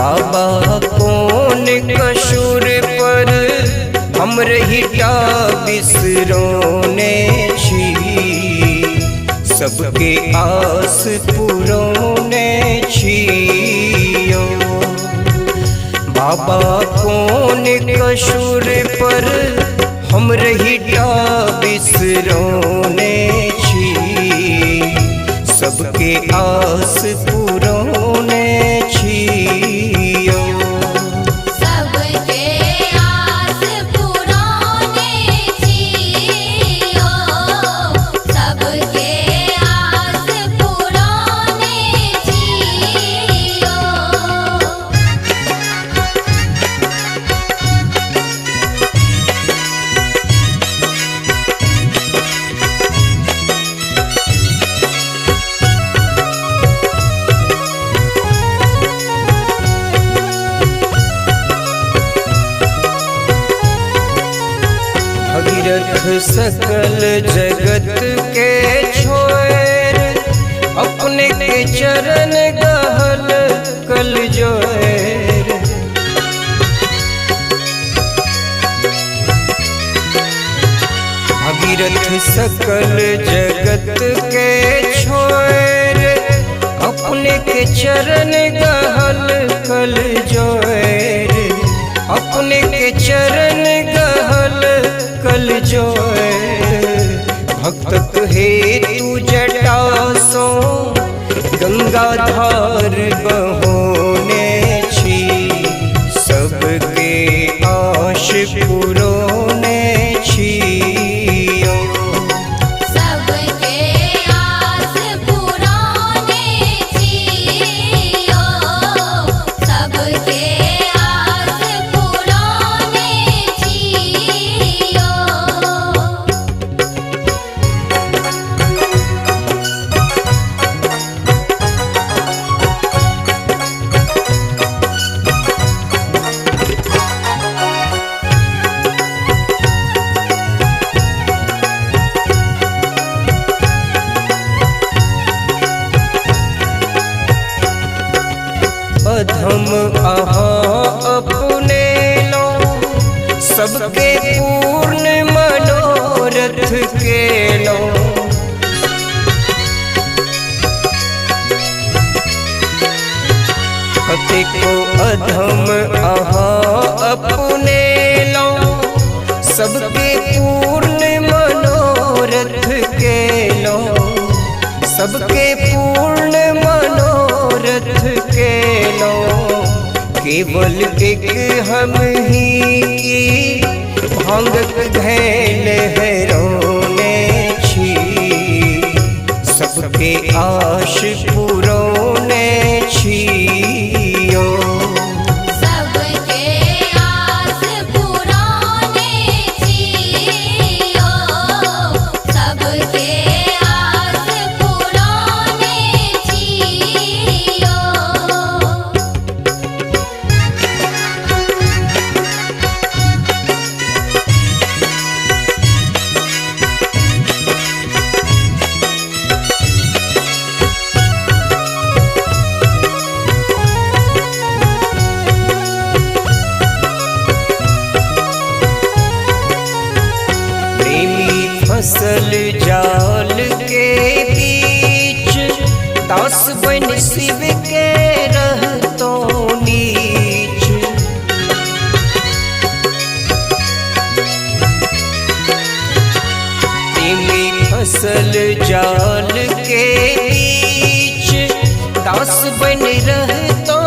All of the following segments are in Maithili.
बाबा कौन कसूर पर हमरहि टा बिसरौने छी, सबके आस पुरौने छी। बाबा कौन कसूर पर हमरहि टा बिसरौने छी, सबके आस पुरौने छी। सबके आस पुरौने छी, सबके आस पुरौने छी। भगीरथ सकल जगत के छोड़ अपने के चरण गहल कल जोर। भगीरथ सकल जगत के छोड़ अपने के चरण गहल कल जोर, अपने के चरण गहल कल जोर। भक्त हेतु जटा सो गंगाधार बहोने छी, सबके आश पुरौने छी। सबके आस पुरौने छी, सबके आस पुरौने छी। अधम अहाँ अपने लो, सबके पूर्ण मनोरथ के लो। कतेको अधम अहाँ अपने लो, सबके पूर्ण मनोरथ के लो, सबके पूर्ण मनोरथ के लो। केवल एक हम ही की भांगक घैल हरौने छी, सबके आश पुरौने छी। सबके आस पुरौने छी, सबके आस पुरौने छी। प्रेमी फसल जाल के बीच दास बन शिव के रहतो नीच। प्रेमी फसल जाल के बीच दास बन रहतो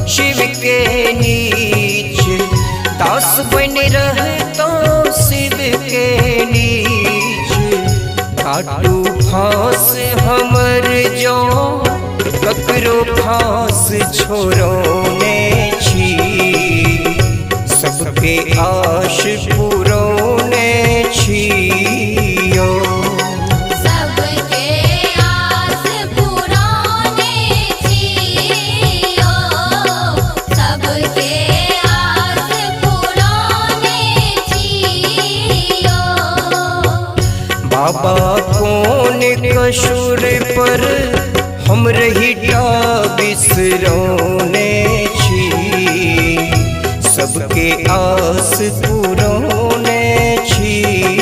शिव के नीच, दास बन रहतो शिव के नीच। काटू फांस हमर जो ककरो फांस छोड़ौने छी, सबके आश पुरौने छी। सबके आस पुरौने छी, सबके आस पुरौने छी। बाबा कौन कसूर पर हमरहि टा बिसरौने छी। सबके आस पुरौने छी।